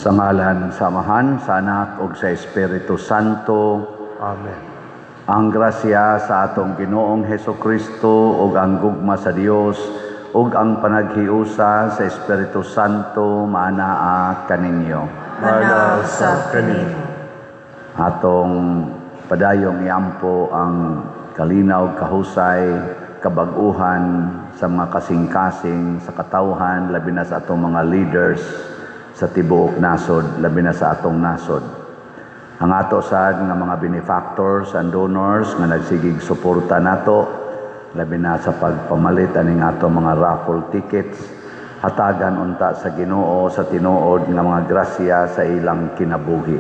Sa ngalan sa Amahan, sa Anak ug sa Espiritu Santo. Amen. Ang grasya sa atong Ginoong Heso Kristo ug ang gugma sa Dios ug ang panaghiusa sa Espiritu Santo maanaa kaninyo. Maanaa usab kanimo. Atong padayong iampo ang kalinaw, kahusay, kabag-uhan sa mga kasing-kasing sa katawhan, labi na sa atong mga leaders sa tibuok nasod, labi na sa atong nasod. Ang ato sad nga mga benefactors and donors nga nagsigig suporta nato, labi na sa pagpamalit aning ato mga raffle tickets, hatagan unta sa Ginoo sa tinuod nga mga grasya sa ilang kinabuhi.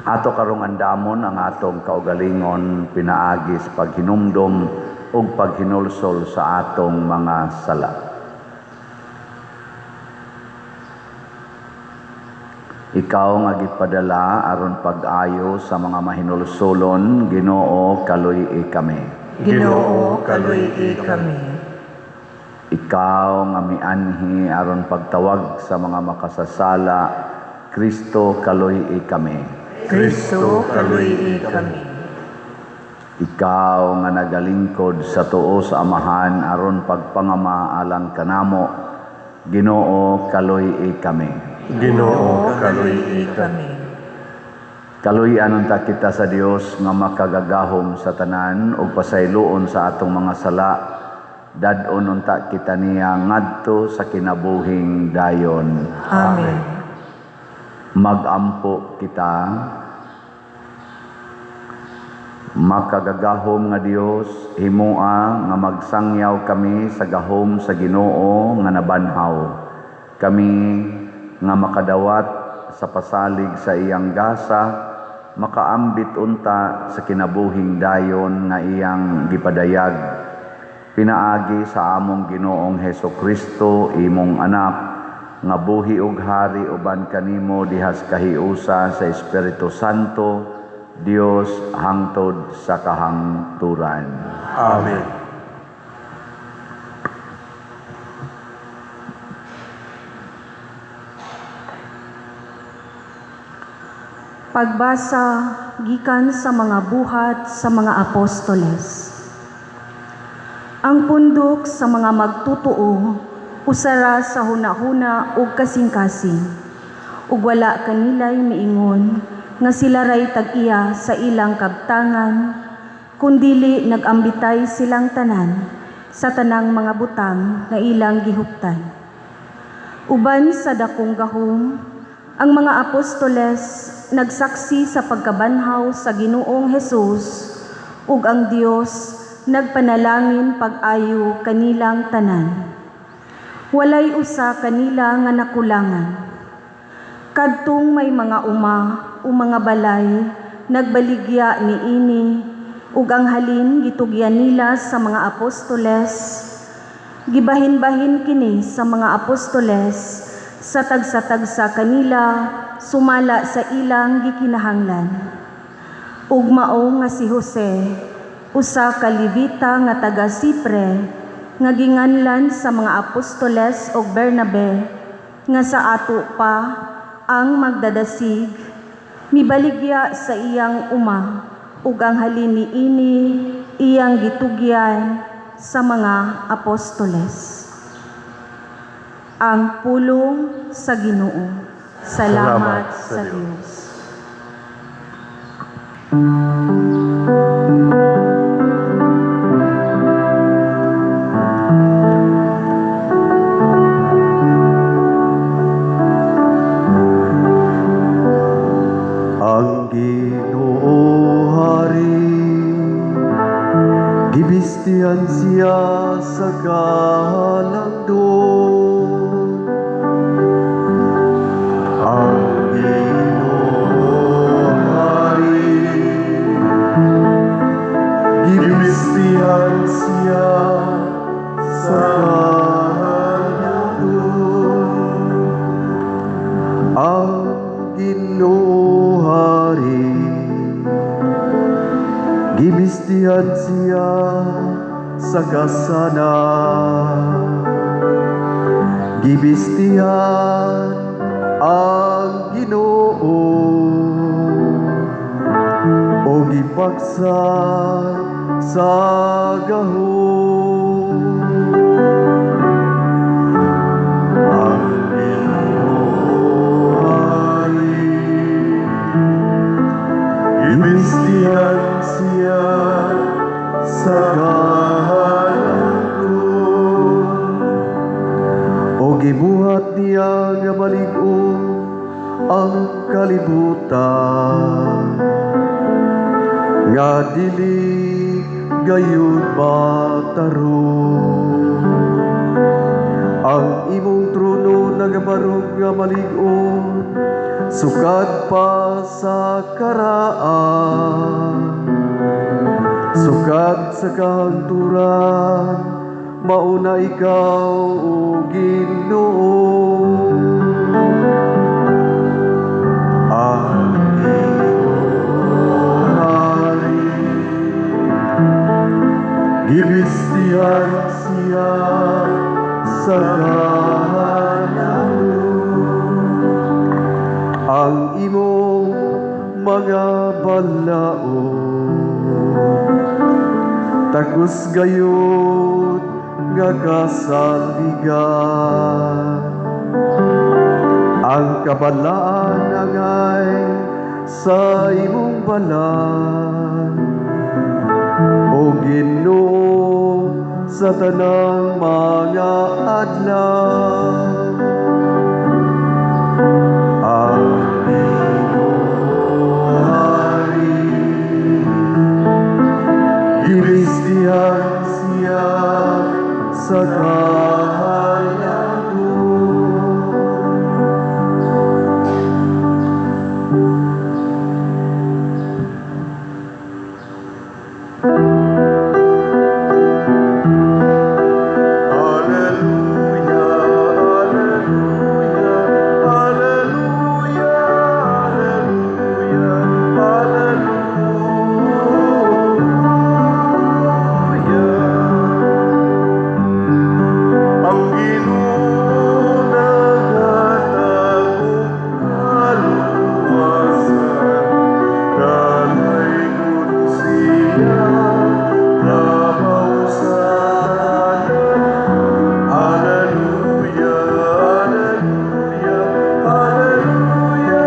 Ato karong andamon ang atong kaugalingon pinaagi sa paghinumdom ug paghinulsol sa atong mga sala. Ikaw nga gipadala aron pag-ayo sa mga mahinulsolon, Ginoo, kaluy-i kami. Ginoo, kaluy-i kami. Ikaw nga mianhi aron pagtawag sa mga makasasala, Kristo, kaluy-i kami. Kristo, kaluy-i kami. Ikaw nga nagalingkod sa tuo sa Amahan aron pagpangama alang kanamo, Ginoo, kaluy-i kami. Ginoo, kaluy-i kami. Kaluy-an unta kita sa Dios nga makagagahom sa tanan ug pasayloon sa atong mga sala. Dad-on unta kita niya ngadto sa kinabuhing dayon. Amen. Magampo kita. Makagagahom nga Dios, himoa nga magsangyaw kami sa gahom sa Ginoo nga nabanhaw. Kami nga makadawat sa pasalig sa iyang gasa, makaambit unta sa kinabuhing dayon nga iyang gipadayag. Pinaagi sa among Ginoong Heso Kristo, imong anak, nga buhi ug hari uban kanimo dihas kahiusa sa Espiritu Santo, Dios hangtod sa kahangturan. Amen. Pagbasa gikan sa mga buhat sa mga apostoles. Ang pundok sa mga magtutuo usara sa hunahuna ug kasing-kasing, ug wala kanilay miingon nga sila ray tag-iya sa ilang kabtangan, kundili nagambitay silang tanan sa tanang mga butang nga ilang gihuptan. Uban sa dakong gahom, ang mga apostoles nagsaksi sa pagkabanhaw sa Ginoong Hesus ug ang Dios nagpanalangin pag-ayo kanilang tanan. Walay usa kanila nga nakulangan. Kadtong may mga uma o mga balay nagbaligya niini ug ang halin gitugyan nila sa mga apostoles. Gibahin-bahin kini sa mga apostoles sa tagsa-tagsa kanila sumala sa ilang gikinahanglan. Ug mao nga si Jose, usa ka Levita nga taga Sipre, nga ginganlan sa mga apostoles og Bernabe, nga sa ato pa ang magdadasig, mibaligya sa iyang uma ug ang halin niini iyang gitugyan sa mga apostoles. Ang pulong sa Ginoo. Salamat sa Dios. Ang Ginoo hari, gibistihan siya sa galang doon. Ang Ginoo hari, gibistihan siya sa galang doon. Ang Ginoo hari, gibistihan siya sa kasana. Gibistihan Ang Ginoo o gipaksa sa gahom. Ang Ginoo hari, gibistihan siya sa kahanagong o gibuhat niya nga malig-on ang kalibutan nga dili gayud matarong. Ang imong trono nagabarog nga malig-on sukad pa sa karaan. Sukad sa kahangturan, mauna ikaw, O Ginoo. Ang Ginoo hari, gibistihan siya sa kahanagong. Ang imong mga balaod takos gayud nga kasaligan. Ang kabalaan angay sa imong balay, O Ginoo, sa tanang mga adlaw. Ang Ginoo hari, gibistihan siya sa kahanagong. Alleluia, Alleluia, Alleluia, Alleluia, Alleluia. Ang Ginoo naghatag og kaluwasan, Dalaygon siya labaw sa tanan. Alleluia, Alleluia, Alleluia,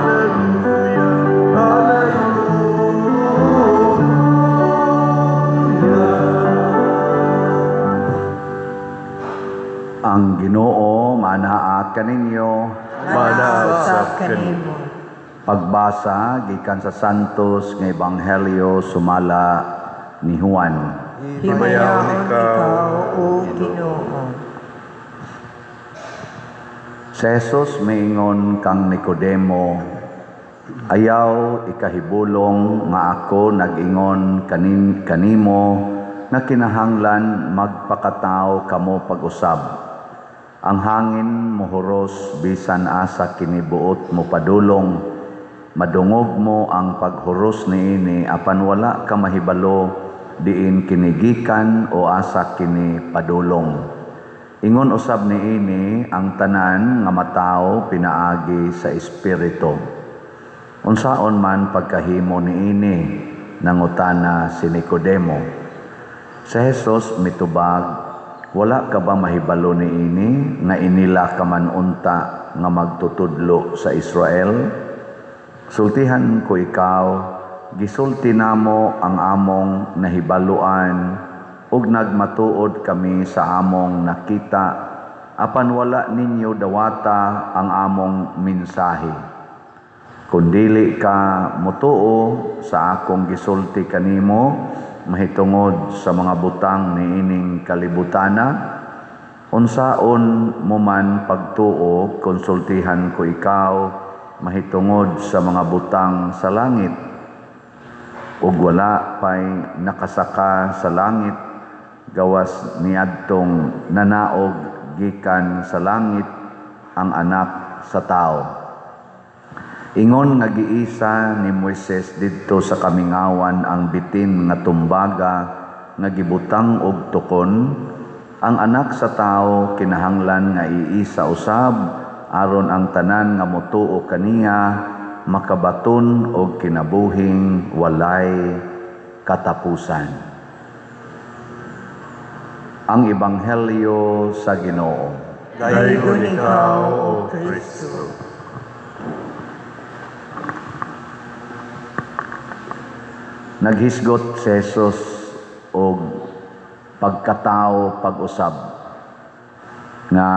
Alleluia, Alleluia. Ang Ginoo manaa kaninyo. Manaa usab usab kanimo. Pagbasa gikan sa Santos nga Ebanghelyo sumala ni Juan. Himayaon ikaw, O Ginoo. Si Jesus miingon kang Nicodemo, "Ayaw ikahibulong nga ako nag-ingon kanimo nga kinahanglan magpakatao kamo pag-usab. Ang hangin mohuros bisan asa kini buot mo padulong. Madungog mo ang paghuros niini apan wala ka mahibalo diin kini gikan o asa kini padulong. Ingon usab niini ang tanan nga matawo pinaagi sa Espiritu." "Unsaon man pagkahimo niini?" nangutana si Nicodemo. Si Jesus mitubag, "Wala ka ba mahibalo niini nga inila ka man unta nga magtutudlo sa Israel? Sultihan ko ikaw, gisulti namo ang among nahibaluan ug nagmatuod kami sa among nakita, apan wala ninyo dawata ang among mensahe. Kung dili ka motuo sa akong gisulti kanimo mahitungod sa mga butang niining kalibutana, unsaon mo man pagtuo kung sultihan ko ikaw mahitungod sa mga butang sa langit? Ug wala pay nakasaka sa langit gawas niadtong nanaog gikan sa langit, ang Anak sa Tawo. Ingon nga giisa ni Moises didto sa kamingawan ang bitin nga tumbaga nga gibutang og tukon, ang Anak sa Tawo kinahanglan nga iisa usab aron ang tanan nga motuo kaniya makabaton og kinabuhing walay katapusan. Ang Ebanghelyo sa Ginoo. Daygon ikaw, O Kristo. Naghisgot si Jesus og pagkatao pag-usab nga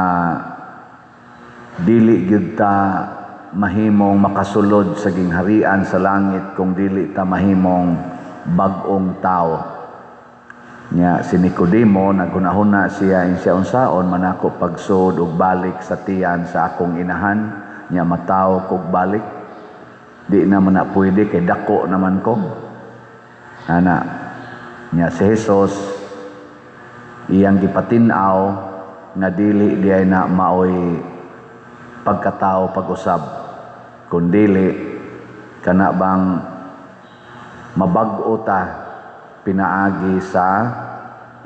dili gyud ta mahimong makasulod sa gingharian sa langit kung dili ta mahimong bag-ong tao. Nya si Nicodemo naghunahuna siya in siya unsaon man ako pagsud og balik sa tiyan sa akong inahan, nya matawo kog balik, di naman na pwede kay dako naman ko. Ana nya si Jesus iyang gipatin-aw nga dili diay na maoy pagkatao pag-usab, kundili kana bang mabag-o ta pinaagi sa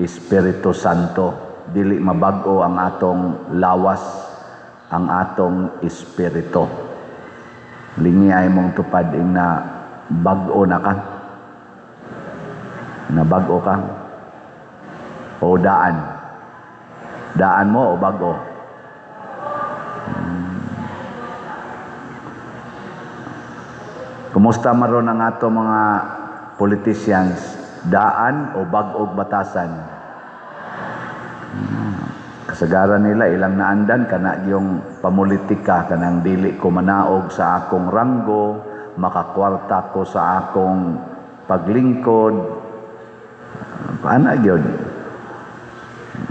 Espiritu Santo. Dili mabag-o ang atong lawas, ang atong espiritu. Lingi ay mong tupad ing na bag-o na ka. Na bag-o ka o daan? Daan mo o bag-o? Kumusta maron ang ato mga politicians? Daan o bag-og batasan? Kasagaran nila ilang naandan kana yung pamulitika, kanang dili ko manaog sa akong ranggo, makakwarta ko sa akong paglingkod. Paana gyud?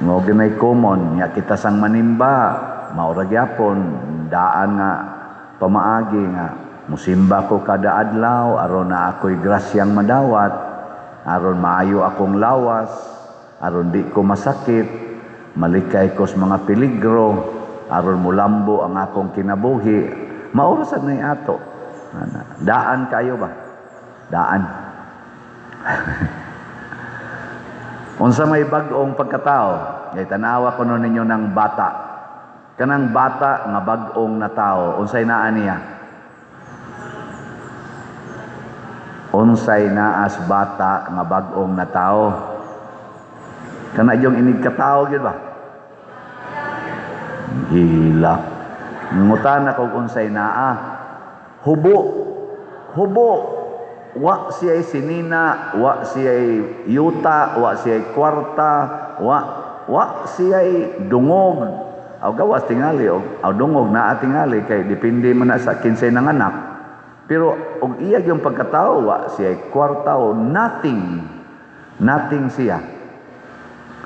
Mao ginay common nya kita sang manimba, mao ra gyapon daan nga pamaagi nga musimba ko kada adlaw aron na ako'y grasyang madawat, aron maayo akong lawas, aron di ko masakit, malikay ko sa mga peligro, aron mulambo ang akong kinabuhi. Mao ra sad nay ato. Daan kayo ba? Daan. Unsa may bag-ong pagkatao? Kay tanawa kuno ninyo ng bata. Kanang bata nga bag-ong na tao, unsay naa niya? Unsay naas bata nga bag-ong na tao? Kana yung inig katao gyud ba? Hila. Ngutana kog unsay naa. Hubo. Hubo. Wa siya'y sinina, wa siya'y yuta, wa siya'y kwarta, wa siya'y dungog. Aw gawas tingali, aw dungog naa tingali kay depende man na sa kinsay nanganak. Pero og iya yung pagkatao, wa siya'y kwarta o nothing. Nothing siya.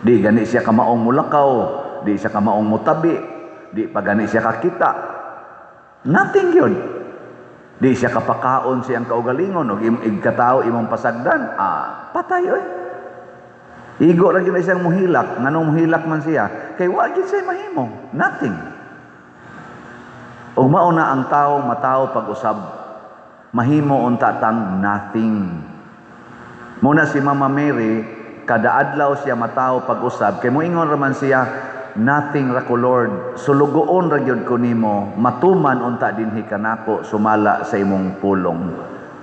Di gani siya kamaong mulakaw, di siya kamaong mutabi, di pa gani siya kakita. Nothing yun. Di siya kapakaon siyang kaugalingon og igkatao imong pasagdan, patay oy. Igo ra gyud na siyang muhilak, nganong muhilak man siya, kay wa gyud siya mahimo, nothing. Og mao na ang tawo matawo pag-usab, mahimo unta tang nothing. Muna si Mama Mary, kada adlaw siya matawo pag-usab, kay moingon ra man siya, nothing ra ko Lord, sulugoon ra gyud ko nimo, matuman unta dinhi kanako sumala sa imong pulong.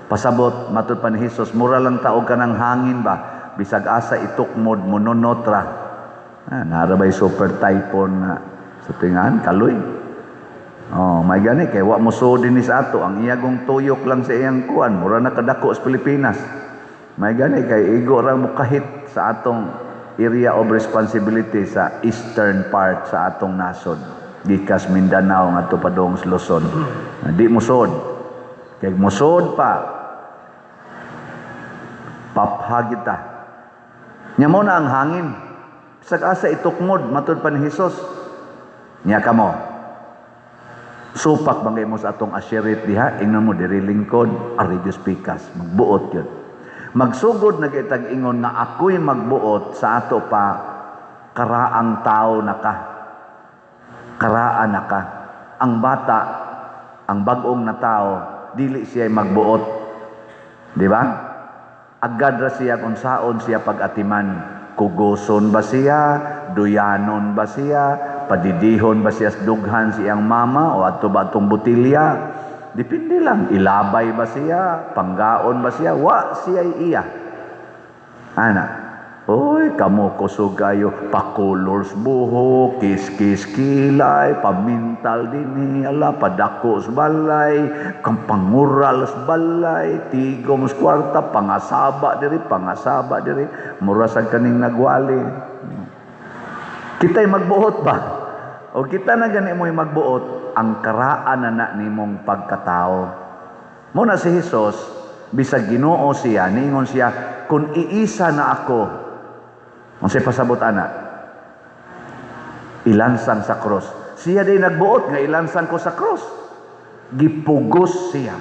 Pasabot matud pa ni Hesus, mura lang taog kanang hangin ba, bisag asa itukmod monunot ra. Nara bay super typhoon na sa tingahan kaloy. Oh, may gani kay wa mo suod dinhi sa ato, ang iyagong tuyok lang sa iyang kuan, mura na kadako sa Pilipinas. May gani kay igo ra mo kahit sa atong area of responsibility sa eastern part sa atong nasod, gikas Mindanao ngadto padung sa Luzon. Di mo suod. Kay mosuod pa paphagit ta. Nya mo na ang hangin. Bisag asa itukmod matud pa ni Hesus. Nya kamo. Supak bangay mo sa atong asherit diha, ingnon mo diri lingkod, ari Dios pikas, magbuot yun. Magsugod na kitag ingon nga ako'y magbuot sa ato pa karaang tao na ka. Karaan na ka. Ang bata, ang bag-ong na tao, dili siya magbuot. Di ba? Agad ra siya kung saon siya pag-atiman. Kugoson ba siya? Duyanon ba siya? Padidihon ba siya sa dughan sa iyang mama o adto ba atong botilya? Depende lang. Ilabay ba siya? Panggaon ba siya? Wa siya iya. Ana. Oy, kamo kusog kayo, pa-colors buhok, kiss-kiss kilay, pamintal dinhi, ala, padako sa balay, kang pangural sa balay, tigom sa kwarta, pangasaba diri, pangasaba diri, mura sa kaning nagwali. Kita'y magbuot ba? O kita na gani mo'y magbuot, ang karaan na na nimong pagkatao. Muna si Jesus, bisag Ginoo siya, niingon siya, "Kung iisa na ako," unsay pasabot ana? Ilansang sa cross. Siya din nagbuot nga ilansang ko sa cross. Gipugos siya.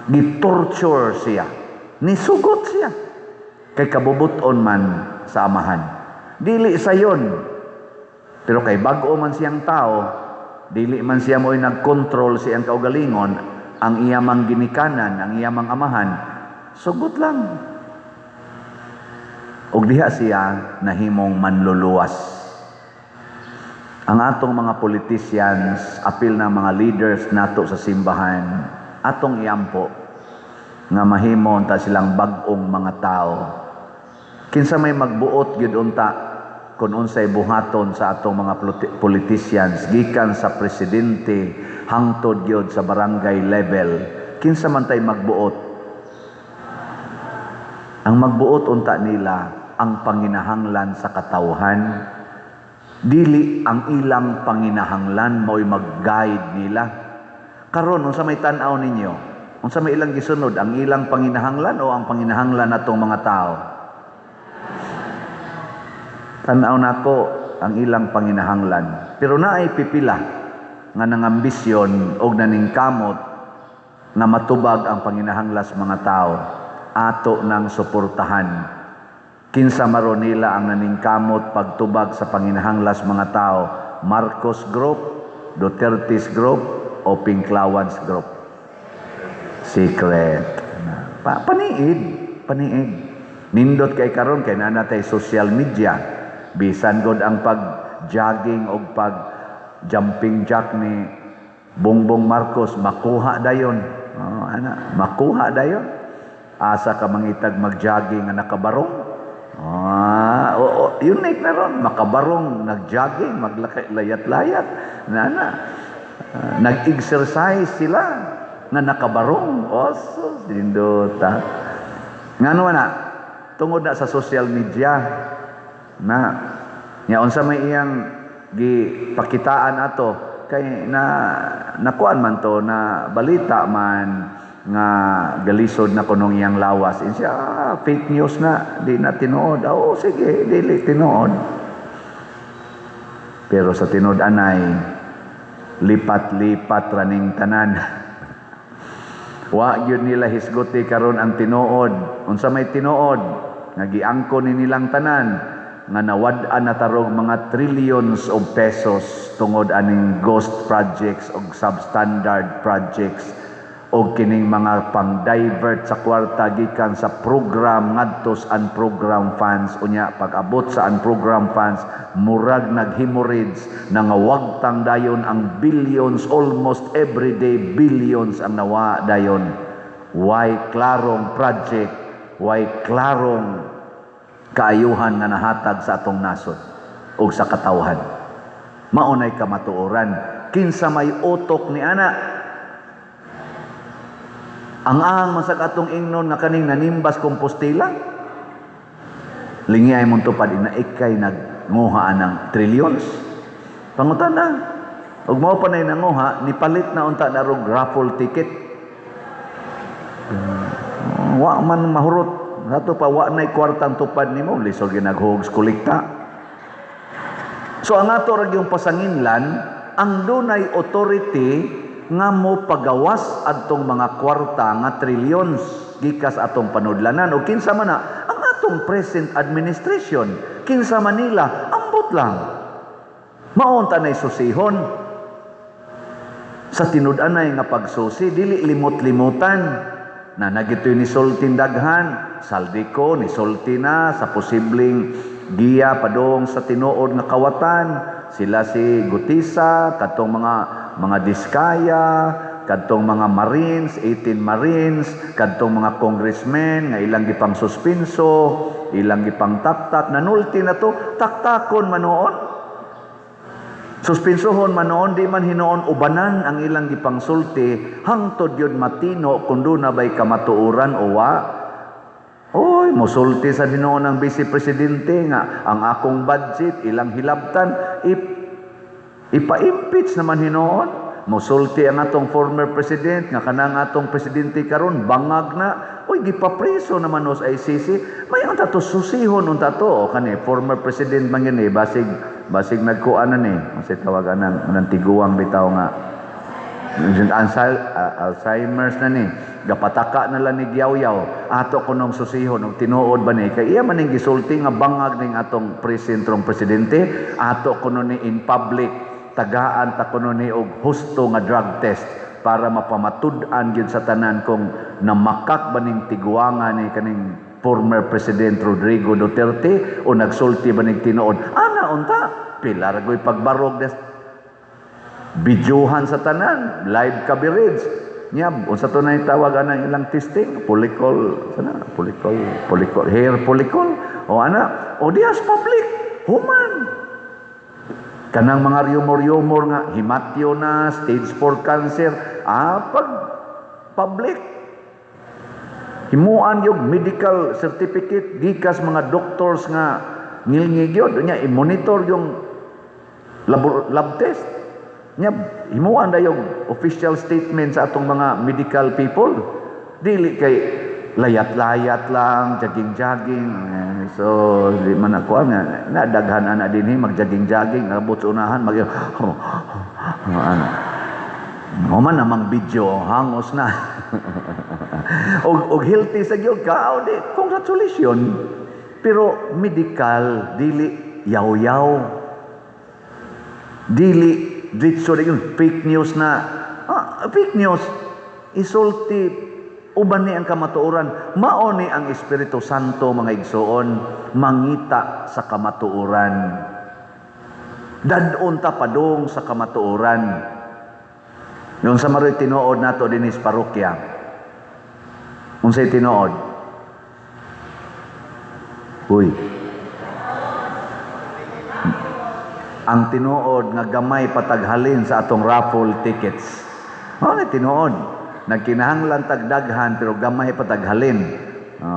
Gitorture siya. Nisugot siya. Kay kabubuton man sa Amahan. Dili sayon. Pero kay bag-o man siyang tao, dili man siya mo'y nagkontrol sa iyang kaugalingon, ang iya mang ginikanan, ang iya mang amahan, sugot lang. Og diha siya nahimong manluluwas. Ang atong mga politicians, apil na mga leaders nato sa simbahan, atong iampo nga mahimo unta silang bag-ong mga tao. Kinsa may magbuot gyud unta kung unsay buhaton sa atong mga politicians gikan sa presidente hangtod gyud sa barangay level? Kinsa man tay magbuot? Ang magbuot unta nila ang panginahanglan sa katawhan, dili ang ilang panginahanglan mao'y mag-guide nila. Karon, unsa may tan-aw ninyo? Unsa may ilang gisunod, ang ilang panginahanglan o ang panginahanglan natong mga tao? Tan-aw nako, ang ilang panginahanglan. Pero naay pipila nga nangambisyon og naningkamot nga matubag ang panginahanglan sa mga tao, ato nang suportahan. Kinsa maro nila ang naningkamot pagtubag sa panginahanglan sa mga tao? Marcos Group, Duterte's Group, o Pinklawans Group? Secret. Paniid, paniid. Nindot kay karon kay naa natay social media. Bisan god ang pag jogging o pag jumping jack ni Bongbong Marcos, makuha dayon. Oh, ana, makuha dayon. Asa ka mangitag mag-jogging nga nakabarong? Ah, oo, unique na ron. Makabarong, nag-jogging, maglakay, layat-layat. Nana. Nag-exercise sila nga nakabarong. Oh, sus, nindota. Ngano na? Tungod na sa social media na nya unsa may iyang gipakitaan ato, kay na nakuan man to na balita man nga galisod na kunong iyang lawas. Siya, ah, fake news na, di na tinuod. Oo, sige, dili tinuod. Pero sa tinuod anay, lipat-lipat raning tanan. Wa gyud nila hisguti karon ang tinuod. Unsa may tinuod? Nga giangkon ni nilang tanan nga nawad-an na tarog mga trillions of pesos tungod aning ghost projects og substandard projects og kining mga pang-divert sa kwarta gikan sa program ngadto sa unprogram funds. Unya pag-abot sa unprogram funds, murag nag-hemorrhage, nangawagtang dayon ang billions. Almost every day, billions ang nawa dayon. Way klarong project, way klarong kaayuhan nga nahatag sa atong nasod ug sa katawhan. Maunay kamatuoran. Kinsa may utok ni ana? Ang ahang masag atong ingnon nga kaning nanimbas Compostela. Lingi ay mong tupad ina ikay nagnguha ng trillions. Pangutana. Ug mao pa nay nanguha, nipalit na unta na rog raffle ticket. Wa man mahurot. Ato pa wa nay kwartang tupad nimo, lisod ginaghugs kolekta. So ang ato ra yung pasanginlan, ang dunay authority nga mo pagawas adtong mga kwarta nga trillions gikas atong panudlanan, o kinsa man na ang atong present administration, kinsa man nila, ambot lang. Maunta nay susihon sa tinud-anay nga pagsusi, dili limot-limutan na nagitoy ni sultin daghan Zaldy Co, ni sulti na sa posibleng giya padung sa tinuod nga kawatan. sila si Gutisa, katong mga Diskaya, kadtong mga Marines, 18 Marines, kadtong mga congressmen nga ilang gipang suspinso, ilang gipang taktak, nanulti na to, taktakon man noon. Suspinsohon man noon, di man hinuon ubanan ang ilang gipangsulti, hangtod yun matino kung doon na ba'y kamatuoran o wa. Oy, musulti sa hinuon ang vice presidente nga ang akong budget ilang hilabtan, ipa-impeach naman hinuon. Musulti ang atong former president nga kanang atong presidente karon bangag na. Uy, gipapreso naman nos ICC. May unta to susihon unta to. O kani former president man gini, basig basig nagkuan na ni. Unsay tawag anang anang tiguang bitaw nga Alzheimer's na ni. Gapataka na lang ni Gyaw-yaw. Ato kunong susihon og tinuod ba ni kay iya man ning gisulti nga bangag ning atong presentrong presidente, ato kuno ni in public tagaan ta kuno ni og husto nga drug test para mapamatud-an gyud sa tanan kung namakak ba ning tiguanga ni kaning former President Rodrigo Duterte o nagsulti ba ning tinuod. Ana unta pila ra goy pagbarog des bidyuhan sa tanan, live coverage nya. Unsa to na tawag anang ilang testing, follicle sana, follicle follicle hair follicle o ana o dias public human. Kanang mga rumor-rumor nga himatyo na, stage 4 cancer, pag public himuan yung medical certificate gikas mga doctors nga ngilngig yun nya, i-monitor yung lab test nya, himuan na yung official statement sa atong mga medical people, dili kay layat-layat lang, jogging-jogging. Eh, so di man ako nga na daghan ana dinhi mag-jogging-jogging, abot sa unahan mag oh, oh, ano. Human namang video, hangos na. Og healthy sa gyud ka, di congratulations. Pero medical, dili yaw-yaw. Dili ditso yun, fake news na. Ah, fake news. Isulti uban ni ang kamatuoran. Mao ni ang Espiritu Santo, mga igsoon, mangita sa kamatuoran. Dadon ta padung sa kamatuoran. Yung sa maroy tinuod nato dinhi sa parokya. Unsay tinuod? Uy. Ang tinuod nga gamay pataghalin sa atong raffle tickets. Mao ni tinuod. Nagkinahanglan tagdaghan pero gamay pataghalin.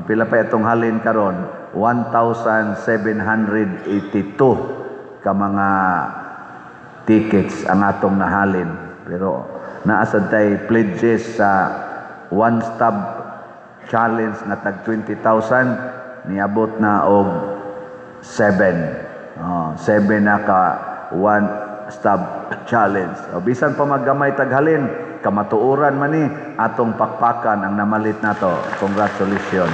Pila pa itong halin karon? 1,782 ka mga tickets ang atong nahalin. Pero naasad tay pledges sa one stop challenge nga tag 20,000, niabot na og 7. Oh, 7 na ka one stop challenge. O, bisan pa maggamay taghalin, kamatuoran man ni atong pakpakan ang namalit nato. Congratulations.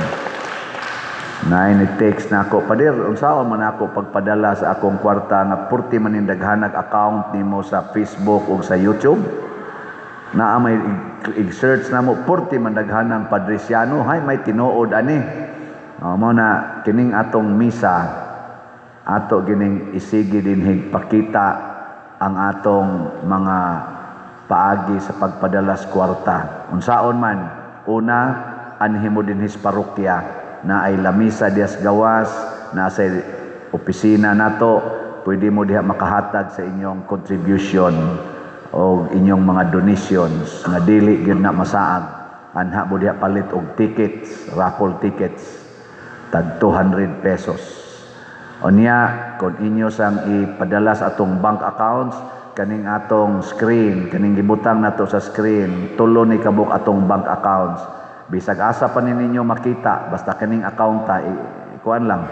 Nine it takes na ako. Pader, unsaon man ako pagpadala sa akong kwarta nga purti man ning daghanag account nimo sa Facebook ug sa YouTube? Naa may i-search na mo, purti man daghanang Padriciano, hay may tinuod ani. O, mo na kining atong misa ato gining isigi dinhig pakita ang atong mga paagi sa pagpadalas kwarta. Unsaon man, una, anhi mo dinhi sa parokya na ay lamisa dias gawas, na sa opisina nato, pwede mo diha makahatag sa inyong contribution o inyong mga donations nga dili gyud na masaag. Anha mo diha palit og tickets, raffle tickets, tag 200 pesos. Unya, kung inyo sang ipadala sa atong bank accounts, kaning atong screen, kaning gibutang nato sa screen, tulo ni kabuk atong bank accounts. Bisag asa pa ni ninyo makita, basta kaning account ta, ikuan lang,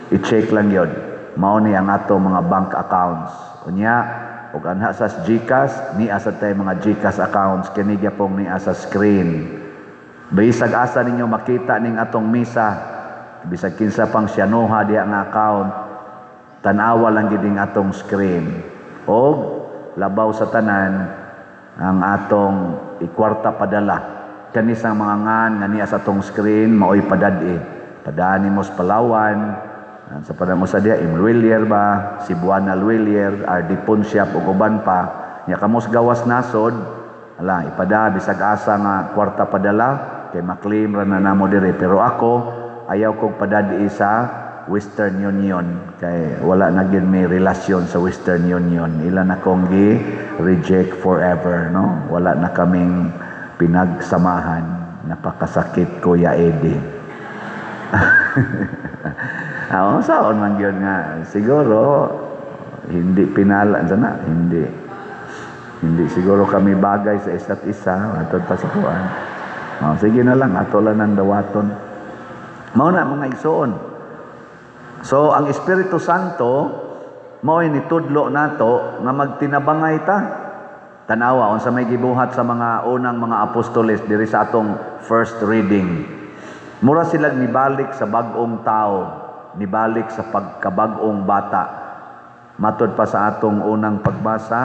i-check lang yon. Mao ni ang atong mga bank accounts. Unya, ug anha sa GCash, ni asa tay mga GCash accounts, kini gyapong ni asa screen. Bisag asa ninyo makita ning atong misa, bisag kinsa pang siyanoha diha nga account, tan-awa lang gid ning atong screen. Og labaw sa tanan ang atong ikwarta padala kani sa mga ngan nga niya sa atong screen, maoy padad-e. Padani mo sa Palawan, Sa panang usa diha, M Lhuillier ba, Cebuana Lhuillier, RD Pawnshop ug uban pa. Nya kamos gawas nasod, ala ipada bisag asa nga kwarta padala kay maklaim ra na namo diri, pero ako ayaw kog padadi sa Western Union kay wala na gyud may relasyon sa Western Union. Ila na kong gi reject forever, no? Wala na kaming pinagsamahan. Napakasakit, Kuya Eddie. Ah, saon man gyud nga siguro hindi pinala sana, hindi hindi siguro kami bagay sa isa't isa atod pa sa kuan. Oh, sige na lang, ato lang ng dawaton. Mao na, mga igsoon. So ang Espiritu Santo mao'y nitudlo nato nga magtinabangay ta. Tanawa unsa may gibuhat sa mga unang mga apostoles diri sa atong first reading. Mura sila nibalik sa bag-ong tao, nibalik sa pagkabag-ong bata. Matod pa sa atong unang pagbasa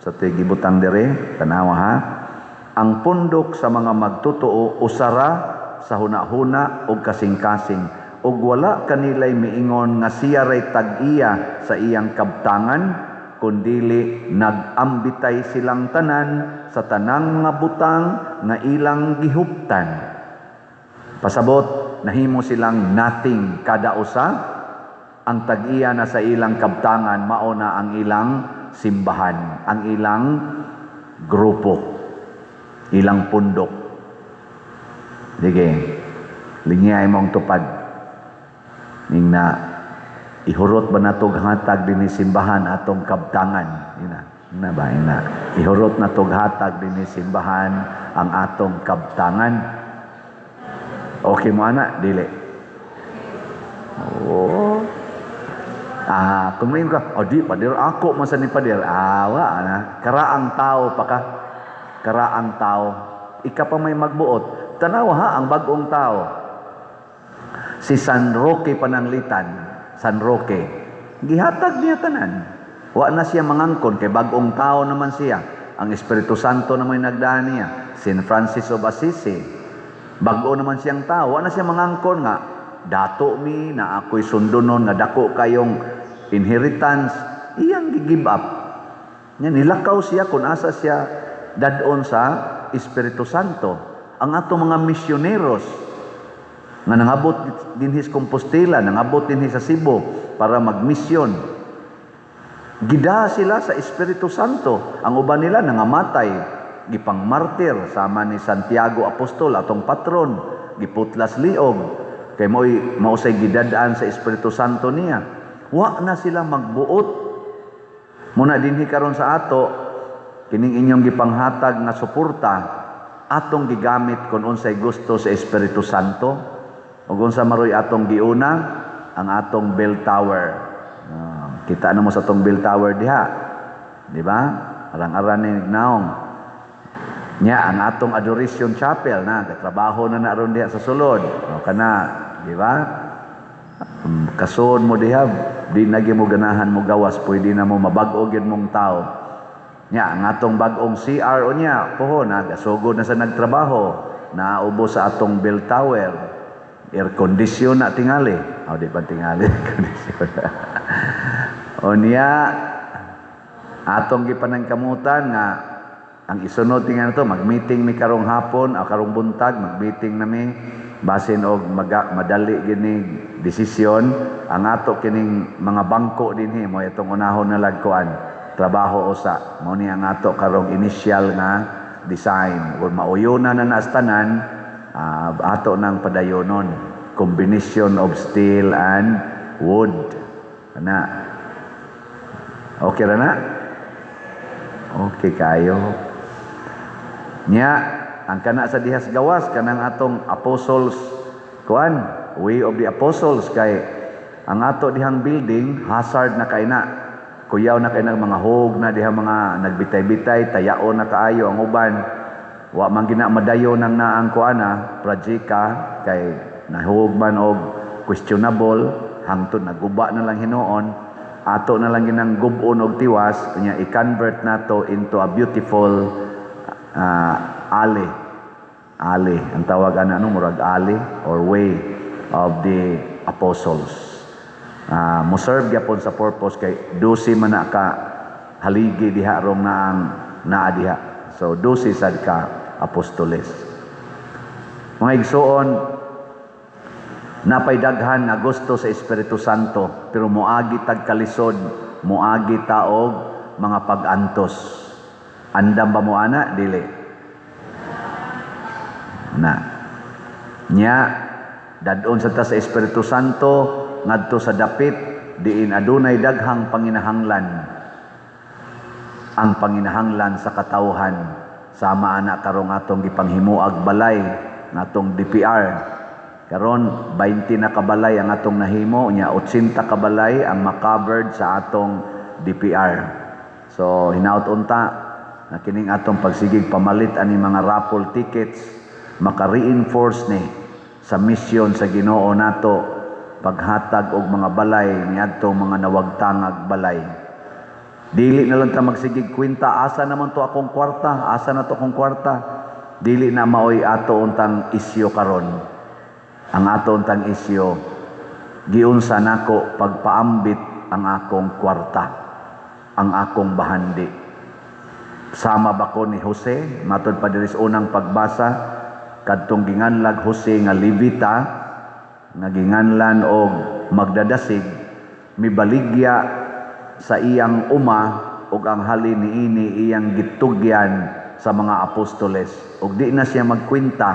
sa tigibutang diri, tanawa ha. Ang pundok sa mga magtotoo usara sa hunahuna ug kasing-kasing, ug wala kanilay miingon nga siya ray tag-iya sa iyang kabtangan, kundili nag-ambitay silang tanan sa tanang nga butang nga ilang gihuptan. Pasabot, nahimo silang nothing kada usa. Ang tag-iya na sa ilang kabtangan mao na ang ilang simbahan, ang ilang grupo, ilang pundok. Sige, lingiyay mong tupad. Ning na ihurot ba natog hatag dinhi simbahan atong kabtangan? Ina, ina ba ina? Ihurot natog hatag dinhi simbahan ang atong kabtangan. Okay mo ana? Dili. Oh. Ah, kung may ka, oh di, pader ako man sa ni pader. Ah, wa na. Karaang tao pa ka. Karaang tao. Ika pa may magbuot. Tanawa ha, ang bagong tao. Si San Roque Pananglitan, San Roque, gihatag niya tanan. Wa na siya mangangkon kay bagong tao naman siya. Ang Espiritu Santo naman nagdaan niya. Saint Francis of Assisi, bago naman siyang tao. Wa na siya mangangkon nga dato mi na ako'y sundunon nga dako kayong inheritance. Iyang gi-give up. Nya nilakaw siya kung asa siya dadon sa Espiritu Santo. Ang ato mga misyoneros nga nangabot dinhi sa Compostela, nangabot dinhi sa Cebu para magmisyon. Gida sila sa Espiritu Santo. Ang uban nila nangamatay, gipang martir sama ni Santiago Apostol, atong patron, giputlas liog. Kay mo'y mausay gidadaan sa Espiritu Santo niya. Wa na sila magbuot. Muna dinhi karon sa ato, kining inyong gipanghatag nga suporta, atong gigamit kung unsay gusto sa Espiritu Santo. Ug unsa maroy atong giuna? Ang atong bell tower. Kita na mo sa atong bell tower diha. Di ba? Arang-aran ni naong. Nya ang atong Adoration Chapel na katrabaho na na ron diha sa sulod. O kana, di ba? Kasun mo diha, di na gyud mo ganahan mo gawas, pwede na mo mabag-o gyud mong tao. Nya ang atong bag-ong CR o niya, pohon na gasugod na sa nagtrabaho, naubo sa atong bell tower. Air condition na tingali. O di pa tingali, air condition. O niya atong gipanangkamutan nga ang isunod tingali to, mag-meeting mi karong hapon o karong buntag, mag-meeting na mi basin og madali gini desisyon ang ato kining mga bangko dinhi mo itong unahon na lagkuan trabaho usa. Mao ni ang ato karong initial nga design ug mauyuna na nastanan, ato nang padayonon, combination of steel and wood ana. Okay ra na, okay kayo. Nya ang kana sa dihas gawas kanang atong apostles kuan, Way of the Apostles, kay ang ato dihang building hazard na kay na, kuyaw na kay na, mga hog na diha, mga nagbitay-bitay, tayaon na kaayo ang uban. Wa man gina madayo nang naang kuana projecta kay nahug man og questionable hangtod naguba na lang hinuon. Ato na lang ginang gub-on og tiwas, nya i-convert nato into a beautiful alley. Alley ang tawag ana, no? Murag alley or Way of the Apostles. Mo serve gyapon sa purpose kay 12 man na ka haligi diha rong naang naa diha. So 12 sad ka apostoles. Mga igsuon, napay daghan nga gusto sa Espiritu Santo, pero moagi tag kalisod, moagi ta og mga pag-antos. Andam ba mo ana? Dili. Na. Nya dadon sa ta sa Espiritu Santo ngadto sa dapit diin adunay daghang panginahanglan. Ang panginahanglan sa katawhan, sama ana karong atong gipanghimuag balay ngatong DPR. Karon 20 na kabalay ang atong nahimo, nya 80 kabalay ang makovered sa atong DPR. So hinaut unta na kining atong pagsigig pamalit ani mga raffle tickets maka-reinforce ni sa misyon sa Ginoo nato paghatag og mga balay niadtong mga nawagtangag balay. Dili na lang ta magsigig kwenta, asa naman to akong kwarta, asa na to akong kwarta. Dili na maoy ato untang isyo karon. Ang ato untang isyo, giunsa nako pagpaambit ang akong kwarta, ang akong bahandi. Sama ba ko ni Jose? Matod pa diri sa unang pagbasa, kadtong ginganlag Jose nga Levita, nga ginganlan og magdadasig, mibaligya sa iyang uma ug ang halin niini iyang gitugyan sa mga apostoles. Ug di na siya magkwenta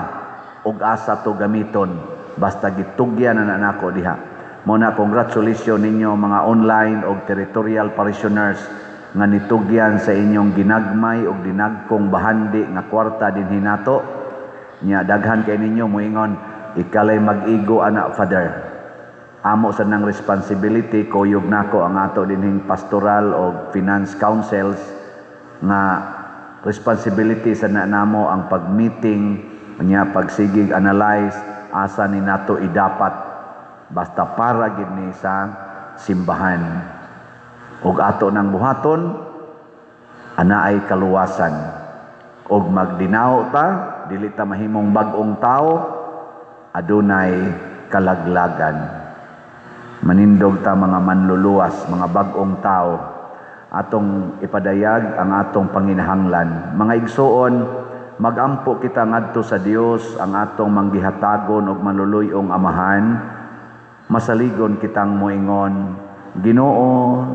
og asa to gamiton, basta gitugyan na nako diha. Mo na, congratulations ninyo mga online og territorial parishioners nga nitugyan sa inyong ginagmay og dinagkong bahandi nga kwarta dinhi nato. Nya daghan kay ninyo moingon, "Ikalay mag-igo ana, Father." Amo sa nang responsibility, kuyog nako ang ato dinhing pastoral o finance councils nga responsibility sa na namo ang pag-meeting nya pagsigig analyze asa ni nato idapat, basta para gid ni sa simbahan ug ato nang buhaton ana ay kaluwasan ug magdinaw ta, dili ta mahimong bag-ong tao, adunay kalaglagan. Manindog ta mga manluluwas, mga bag-ong tao. Atong ipadayag ang atong panginahanglan. Mga igsuon, magampo kita ngadto sa Dios, ang atong manggihatagon ug maluluy-ong Amahan. Masaligon kitang moingon, "Ginoo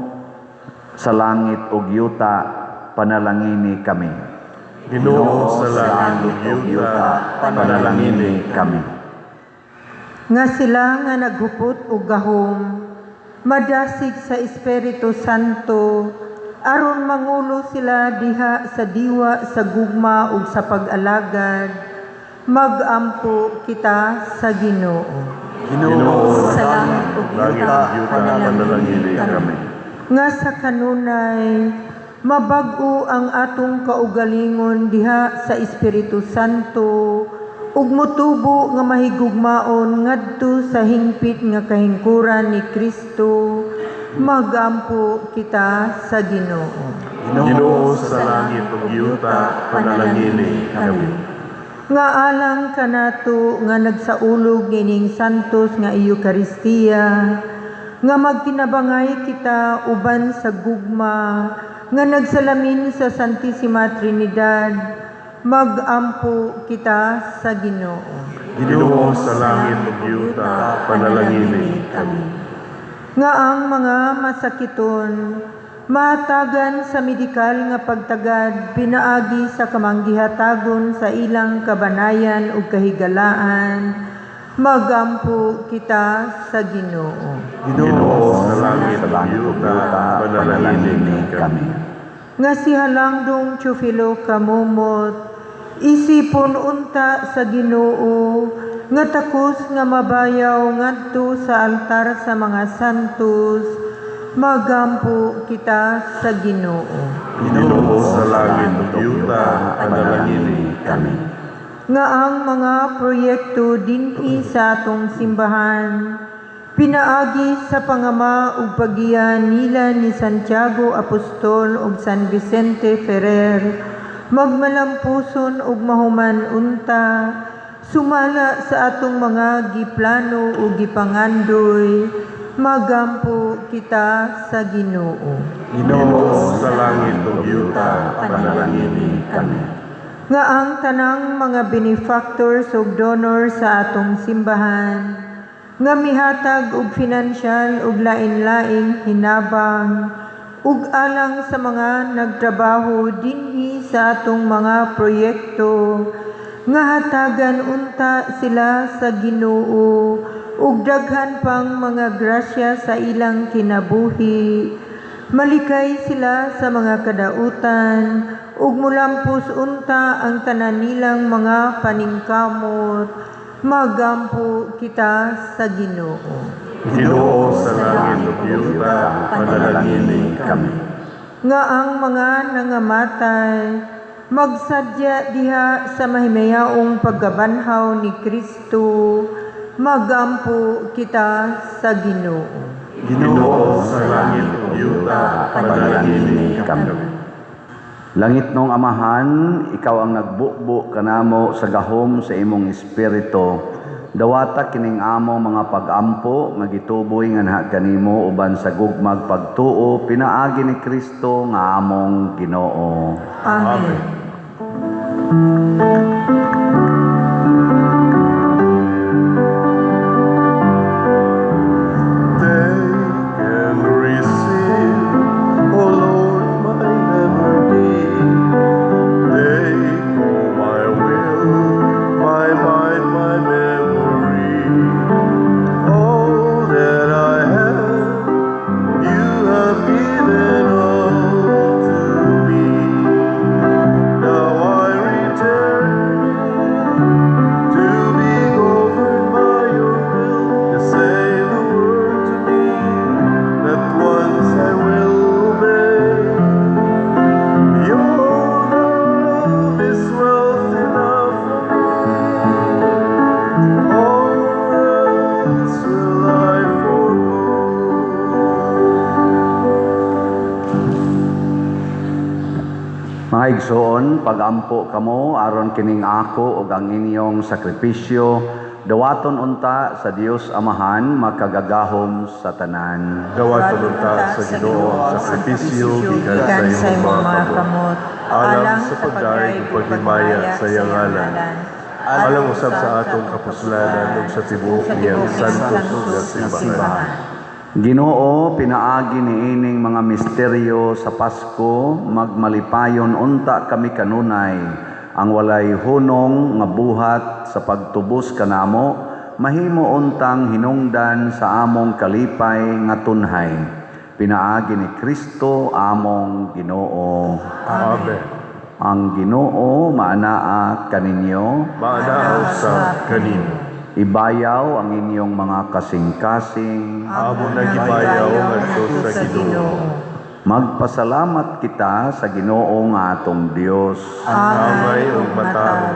sa langit ug yuta, panalangini kami." Ginoo sa langit ug yuta, panalangini kami. Nga sila nga naghupot og gahom madasig sa Espiritu Santo aron mangulo sila diha sa diwa sa gugma ug sa pag-alagad, magampo kita sa Ginoo. Ginoo sa langit ug langit yuta, ug yuta, panalangini kami. Nga sa kanunay mabag-o ang atong kaugalingon diha sa Espiritu Santo ug motubo nga mahigugmaon ngadto sa hingpit nga kahingkuran ni Kristo, magampo kita sa Ginoo. Ginoo sa langit ug yuta, panalangini kami. Nga alang kanato nga nagsaulog nining santos nga Eukaristiya, nga magtinabangay kita uban sa gugma nga nagsalamin sa Santisima Trinidad, magampo kita sa Ginoo. Ginoo sa langit ug yuta, panalangini kami. Nga ang mga masakiton mahatagan sa medikal nga pagtagad pinaagi sa kamanggihatagon sa ilang kabanayan ug kahigalaan, magampo kita sa Ginoo. Ginoo sa langit sa ug langit ug yuta, yuta, panalangini kami. Nga si Halangdong Teofilo Camomot isipon unta sa Ginoo nga takos nga mabayaw ngadto sa altar sa mga santos, magampo kita sa Ginoo. Ginoo sa langit ug yuta, panalangini kami. Nga ang mga proyekto dinhi sa atong simbahan pinaagi sa pangama ug paggiya nila ni Santiago Apostol ug San Vicente Ferrer magmalampuson ug mahuman unta sumala sa atong mga giplano ug gipangandoy, Magampo kita sa Ginoo. Ginoo sa langit ug yuta, panalangini kami. Nga ang tanang mga benefactors ug donors sa atong simbahan nga mihatag og financial ug lain-laing hinabang ug alang sa mga nagtrabaho dinhi sa atong mga proyekto, nga hatagan unta sila sa Ginoo ug daghan pang mga grasya sa ilang kinabuhi, malikay sila sa mga kadautan ug mulampos unta ang tanan nilang mga paningkamot. Magampo kita sa Ginoo. Ginoo sa langit ug yuta, panalangini kami. Nga ang mga nangamatay magsadya diha sa mahimayaong pagkabanhaw ni Kristo. Magampo kita sa Ginoo. Ginoo sa langit ug yuta, panalangini kami. Langitnong Amahan, ikaw ang nagbubo kanamo sa gahom sa imong espiritu. Dawata kining among mga pagampo nga gituboy nganha kanimo uban sa gugmag pagtuo pinaagi ni Kristo nga among Ginoo. Amen. Take and receive, O Lord, my every deed. Take all my will, my mind, my memory. All that I have, you have given all to me. Now I return to be governed by your will. Just say the word to me, that once I will obey. Your love is wealth enough for me. All else will I forego. Mga igsoon, pagampo kamo aron kining ako ug ang inyong sakripisyo dawaton unta sa Dios Amahan makagagahom sa tanan. Dawaton unta sa Ginoo ang sakripisyo gikan sa imong mga kamot, alang sa pagdayeg ug paghimaya sa iyang ngalan, alang usab sa atong kapuslanan ug sa tibuok niyang santos nga simbahan. Ginoo, pinaagi niining mga misteryo sa Pasko, magmalipayon unta kami kanunay ang walay hunong nga buhat sa pagtubos kanamo, mahimo untang hinungdan sa among kalipay nga tunhay. Pinaagi ni Kristo among Ginoo. Amen. Ang Ginoo maanaa kaninyo. Maanaa usab kanimo. Ibayaw ang inyong mga kasing-kasing. Amo na gibayaw ngadto sa Ginoo. Magpasalamat kita sa Ginoo nga atong Dios. Angay ug matarong.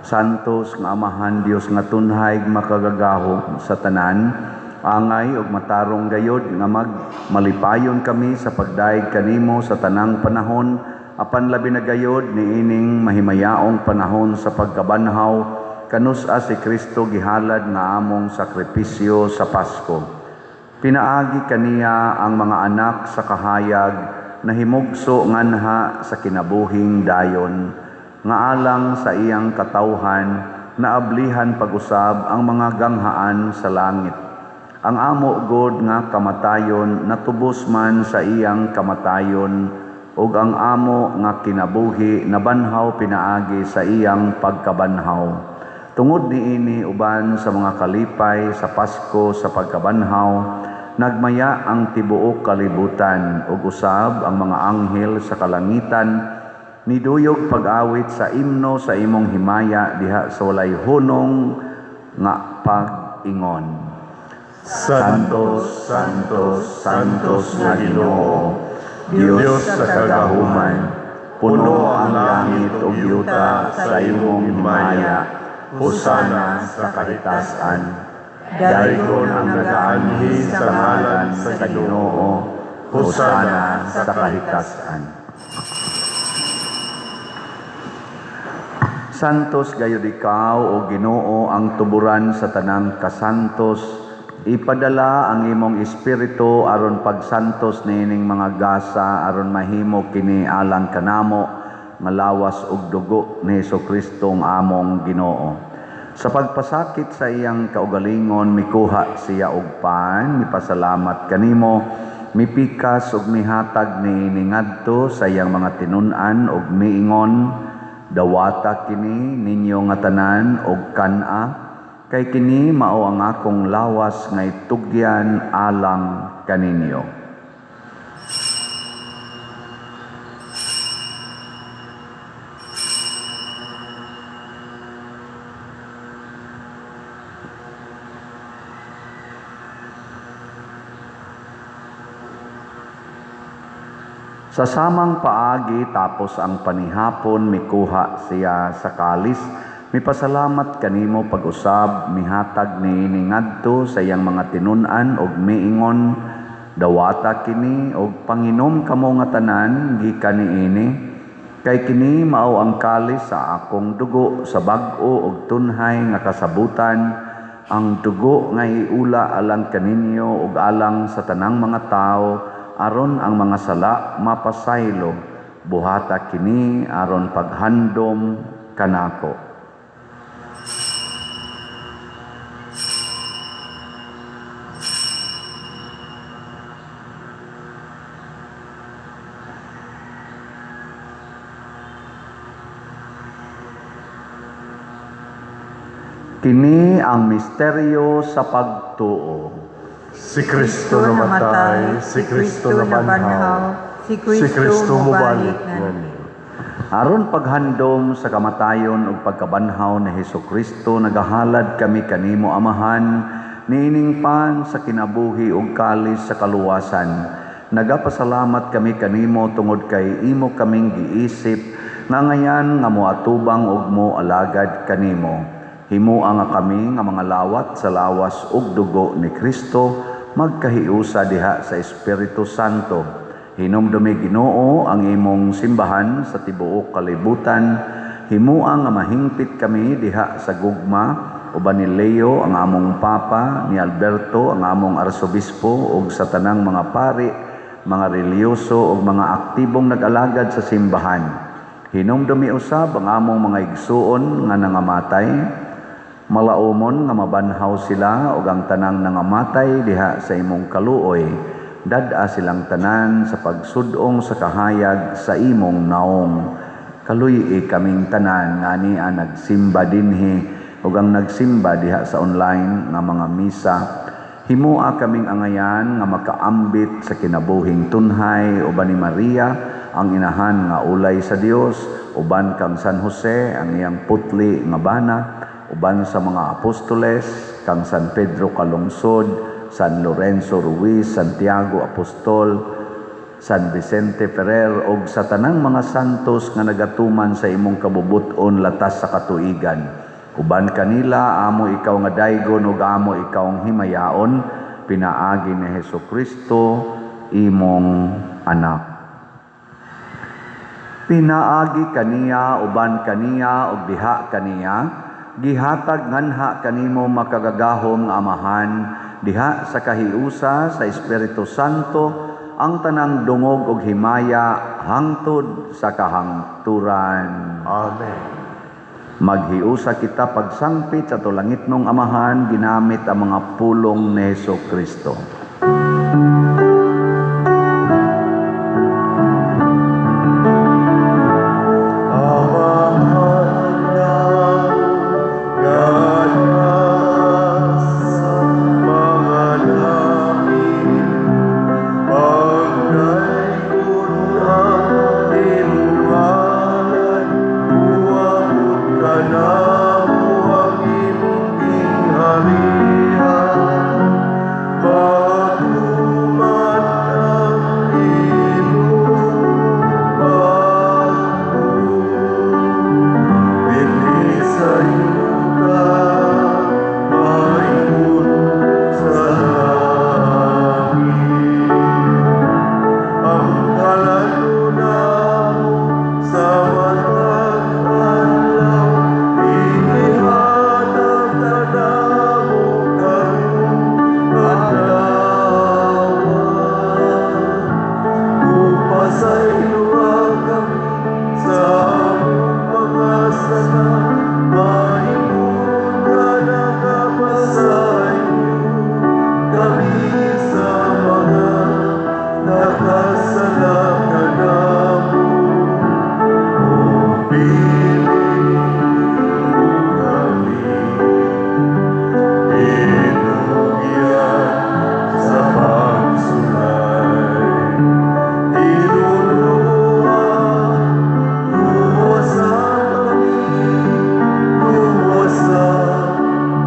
Santos nga Amahan, Dios nga tunhay makagagahom sa tanan, angay ug matarong gayod nga magmalipayon kami sa pagdayeg kanimo sa tanang panahon, apan labi na gayod niining mahimayaong panahon sa pagkabanhaw kanus-a si Kristo gihalad nga among sakripisyo sa Pasko. Pinaagi kaniya ang mga anak sa kahayag nahimugso nganha sa kinabuhing dayon, nga alang sa iyang katawhan naablihan pag-usab ang mga ganghaan sa langit. Ang amo god nga kamatayon natubos man sa iyang kamatayon, ug ang amo nga kinabuhi nabanhaw pinaagi sa iyang pagkabanhaw. Tungod niini uban sa mga kalipay sa Pasko sa pagkabanhaw, nagmaya ang tibuok kalibutan ug usab ang mga anghel sa kalangitan niduyog pag-awit sa imno sa imong himaya diha sa walay hunong nga pag-ingon. Santos, Santos, Santos nga Ginoo, Dios Dios sa kagahuman, puno ang langit ug yuta sa imong himaya. Hosana sa kahitasan. Daygon ang nagaanhi sa ngalan sa Ginoo. Hosana sa kahitasan. Santos gayud ikaw, o Ginoo, ang tuburan sa tanang kasantos. Ipadala ang imong espiritu aron pagsantos niining mga gasa aron mahimo kini alang kanamo nga lawas ug dugo ni Hesukristo ang among Ginoo. Sa pagpasakit sa iyang kaugalingon, mikuha siya og pan, mipasalamat kanimo, mipikas ug mihatag niini ngadto sa iyang mga tinun-an ug miingon, "Dawata kini ninyo nga tanan og kan-a, kay kini mao ang akong lawas nga itugyan alang kaninyo." Sa samang paagi tapos ang panihapon, mikuha siya sa kalis, mipasalamat kanimo pag-usab, mihatag niini ngadto sa iyang mga tinun-an ug miingon, "Dawata kini ug panginom kamo nga tanan gikan niini, kay kini mao ang kalis sa akong dugo sa bag-o ug tunhay nga kasabutan, ang dugo nga iula alang kaninyo ug alang sa tanang mga tawo aron ang mga sala mapasaylo. Buhata kini aron paghandom kanako." Kini ang misteryo sa pagtuo. Si Kristo namatay, si Kristo nabanhaw, si Kristo mobalik nganin. Aron paghandom sa kamatayon ug pagkabanhaw ni Hesukristo, nagahalad kami kanimo, Amahan, niining pan sa kinabuhi ug kalis sa kaluwasan. Nagapasalamat kami kanimo tungod kay imo kaming giisip nga ngayan nga moatubang ug moalagad kanimo. Himoa nga kami nga mga lawat sa lawas ug dugo ni Kristo magkahiusa diha sa Espiritu Santo. Hinumdumi, Ginoo, ang imong simbahan sa tibuok kalibutan. Himoa nga mahingpit kami diha sa gugma uban ni Leo ang among Papa, ni Alberto ang among Arsobispo ug sa tanang mga pari, mga relihiyoso ug mga aktibong nag-alagad sa simbahan. Hinumdumi usab ang among mga igsuon nga nangamatay, malaumon nga mabanhaw sila ug ang tanang nangamatay diha sa imong kaluoy. Dad-a silang tanan sa pagsudong sa kahayag sa imong naong. Kaluy-i kaming tanan nga ania nagsimba dinhi ug ang nagsimba diha sa online nga mga misa. Himoa kaming angayan nga makaambit sa kinabuhing tunhay uban ni Maria ang inahan nga ulay sa Dios, uban kang San Jose ang iyang putli nga bana, uban sa mga apostoles, kang San Pedro Calungsod, San Lorenzo Ruiz, Santiago Apostol, San Vicente Ferrer ug sa tanang mga santos nga nagatuman sa imong kabubut-on latas sa katuigan. Uban kanila amo ikaw nga daygon ug amo ikaw ang himayaon, pinaagi ni Hesukristo imong anak. Pinaagi kaniya, uban kaniya ug diha kaniya, gihatag nganha kanimo makagagahom nga Amahan diha sa kahiusa sa Espiritu Santo ang tanang dungog ug himaya hangtod sa kahangturan. Amen. Maghiusa kita pagsangpit sa tulangitnong Amahan ginamit ang mga pulong ni Hesukristo. Amen. Pili mo kami itugyan sa pagsulay. Tinunua, luwasa kami, luwasa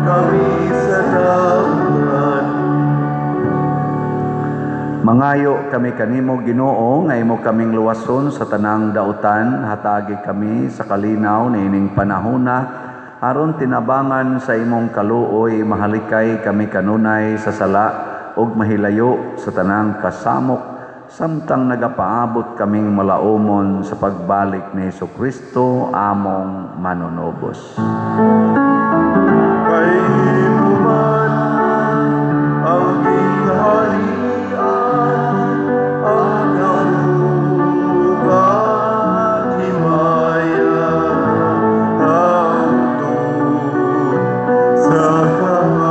kami sa dautan. Mangayo kami kanimo, Ginoo, nga imo kaming luwason sa tanang dautan, hatagi kami sa kalinaw niining panahona aron tinabangan sa imong kaluoy mahalikay kami kanunay sa sala ug mahilayo sa tanang kasamok samtang nagapaabot kaming malaumon sa pagbalik ni Hesukristo among manunubos. Kay imo man ang gingharian, ang gahom ug himaya, hangtod sa kahangturan.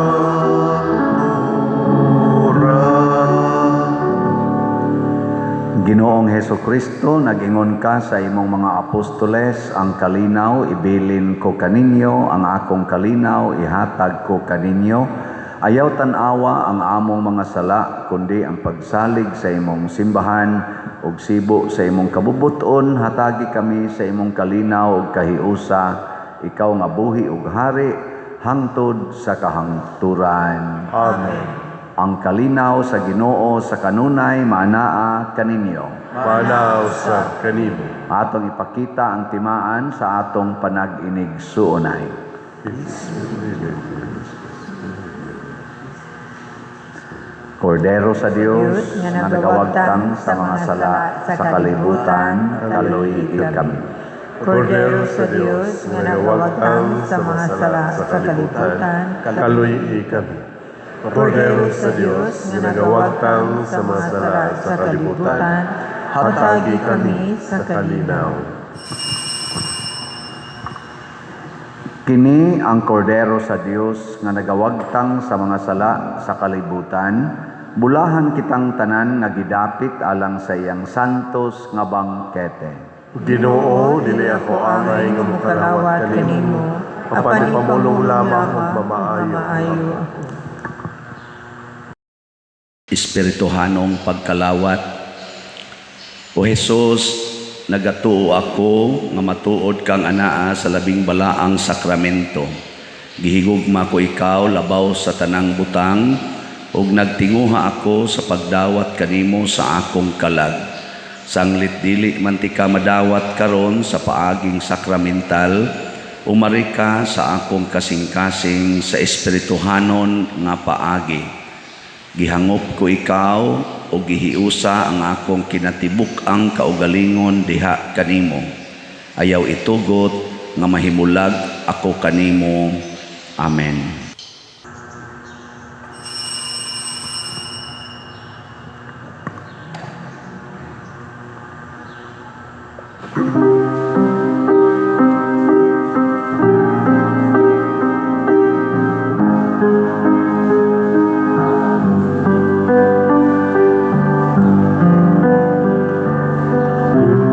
Ginoong Hesukristo, nag-ingon ka sa imong mga apostoles, "Ang kalinaw ibilin ko kaninyo, ang akong kalinaw ihatag ko kaninyo." Ayaw tan-awa ang among mga sala, kundi ang pagsalig sa imong simbahan ug sibo sa imong kabubuton, hatagi kami sa imong kalinaw ug kahiusa, ikaw nga buhi ug hari hangtod sa kahangturan. Amen. Ang kalinaw sa Ginoo sa kanunay maanaa kaninyo. Maanaa usab kanimo. Atong ipakita ang timaan sa atong panag-inigsuonay. Peace be with you. Kordero sa Dios nga nagawagtang sa mga sala sa kalibutan, kaluy kami. Kordero sa Dios nga nagawagtang sa mga sala sa kalibutan, kaluy kami. Kordero sa Dios nga nagawagtang sa mga sala sa kalibutan, hatagi kami sa kalinaw. Kini ang Kordero sa Dios nga nagawagtang sa mga sala sa kalibutan. Bulahan kitang tanan nga gidapit alang sa iyang santos nga bangkete. Ginoo, dili ako angay nga mokalawat kanimo, apan ipamulong lamang ug mamaayo mamaayo ako. ako. Espirituhanong pagkalawat. O Jesus, nagatuo ako nga matuod kang anaa sa labing balaang sakramento. Gihigugma ko ikaw labaw sa tanang butang ug nagtinguha ako sa pagdawat kanimo sa akong kalag. Sanglit dili man tika madawat karon sa paaging sakramental, umari ka sa akong kasing-kasing sa espirituhanon nga paagi. Gihangop ko ikaw o gihiusa ang akong kinatibuk-ang kaugalingon diha kanimo. Ayaw itugot nga mahimulag ako kanimo. Amen.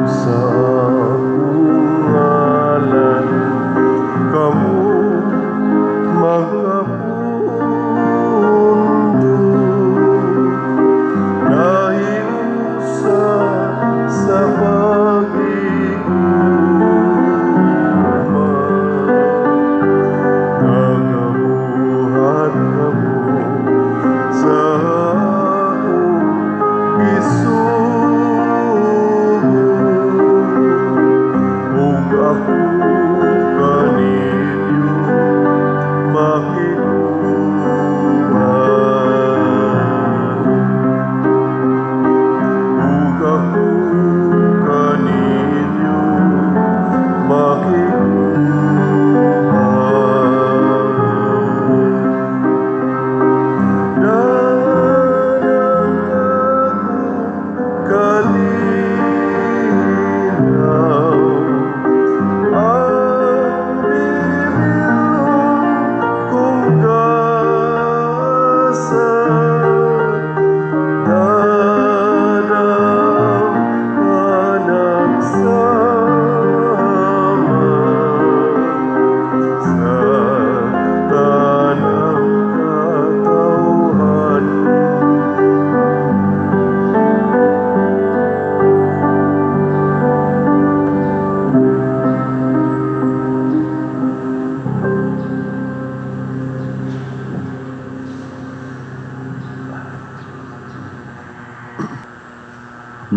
Sa akong ngalan, kamo mag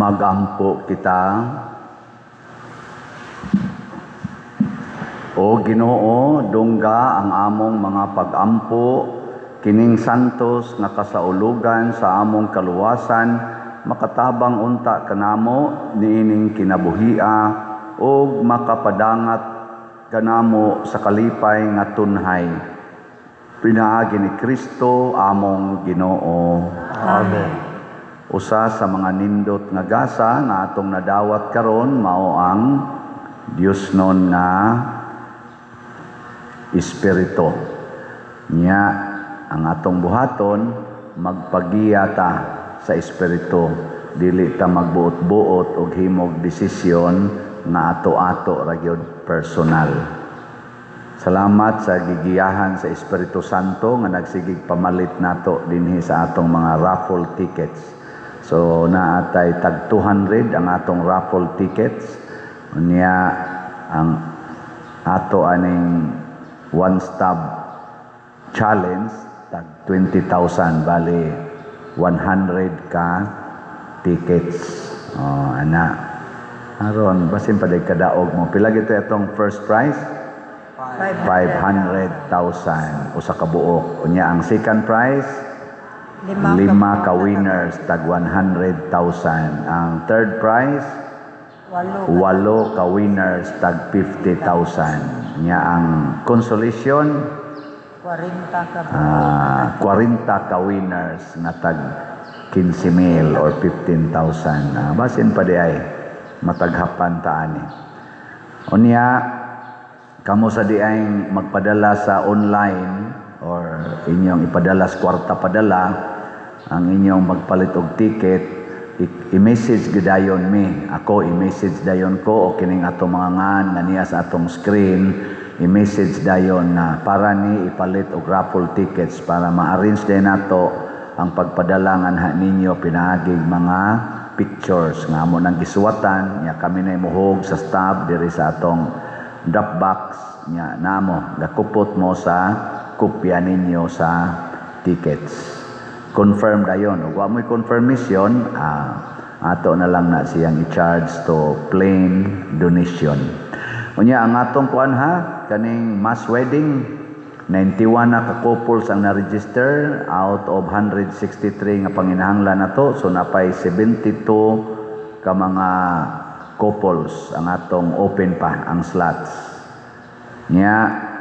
Magampo kita. O Ginoo, dungga ang among mga pagampo kining santos nga kasaulugan sa among kaluwasan, makatabang unta kanamo niining kinabuhia ug makapadangat kanamo sa kalipay nga tunhay. Pinaagi ni Kristo among Ginoo. Amen. Usa sa mga nindot nga gasa nga atong nadawat karon mao ang Dios non nga Espiritu. Nya ang atong buhaton, magpagiya ta sa Espiritu, dili ta magbuot-buot og himog desisyon nga ato-ato ra gyud personal. Salamat sa gigiyahan sa Espiritu Santo nga nagsigig pamalit nato dinhi sa atong mga raffle tickets. So naatay tag 200 ang atong raffle tickets. Unya ang ato aning one stop challenge tag 20,000, bali 100 ka tickets. Oh, ana. Aron basin pa day kadaog mo. Pila gito atong first prize? 500,000 usa ka buok. Unya ang second prize, lima ka winners tag 100,000. Ang third prize, walo. Walo ka winners tag 50,000. Nya ang consolation, 40 ka 40 ka winners nga tag 15,000 or 15,000. Basin pa di ay mataghapan ta ani. Unya kamo sa di ay magpadala sa online or inyong ipadala sa kwarta padala ang inyong magpalit og ticket, i-message gidayon mi. Ako, i-message dayon ko o kining atong mga ngan nga niya sa atong screen, i-message dayon na para ni ipalit og raffle tickets para ma-arrange din nato ang pagpadala nganha ninyo pinaagig mga pictures nga amo nang gisuwatan. Nya kami na muhog sa staff diri sa atong drop box, nya namo gakupot mo sa kopya ninyo sa tickets. Confirm dayon. Ug wa mo'y confirmation, ato na lang na siyang i-charge to plain donation. Unya ang atong kuan ha, kaning mass wedding, 91 na ka couples ang na-register out of 163 nga panginahanglan nato. So napay 72 ka mga couples ang atong open pa ang slots. Nya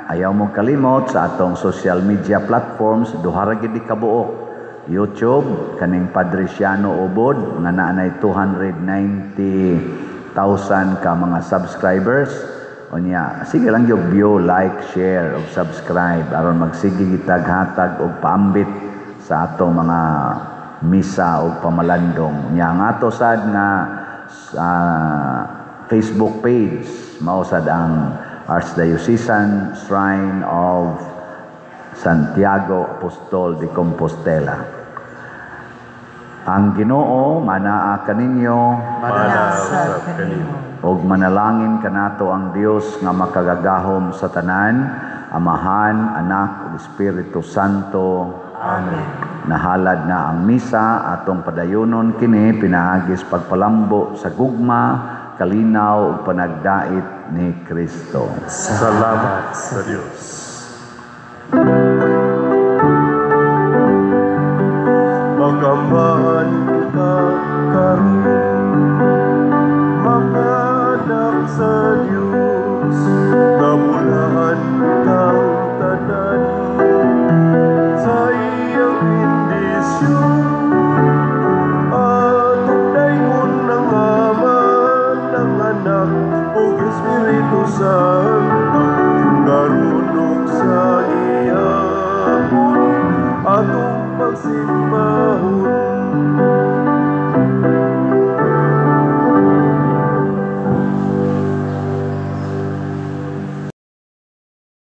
ayaw mo kalimot sa atong social media platforms, duha ra gid kabuok. YouTube kaning Padre Siano Ubod nga naanay 290,000 ka mga subscribers. Unya sige lang yung view, like, share ug subscribe aron magsige kitag hatag og paambit sa atong mga misa ug pamalandong. Nya ang ato sad nga sa Facebook page mao sad ang Archdiocesan Shrine of Santiago Apostol de Compostela. Ang Ginoo manaa kaninyo. Mana usab kanimo. Ug manalangin kanato ang Dios nga makagagahom sa tanan, Amahan, Anak ug Espiritu Santo. Amen. Nahalad na ang misa, atong padayunon kini pinaagis pagpalambo sa gugma, kalinaw ug panagdait ni Kristo. Salamat sa Dios. Mag-amahan kita karon, mga anak sa Dios, nabulahan kitang tanan sa iyang bendisyon. Atong daygon ang Ama, ang Anak, ug Espiritu Santo.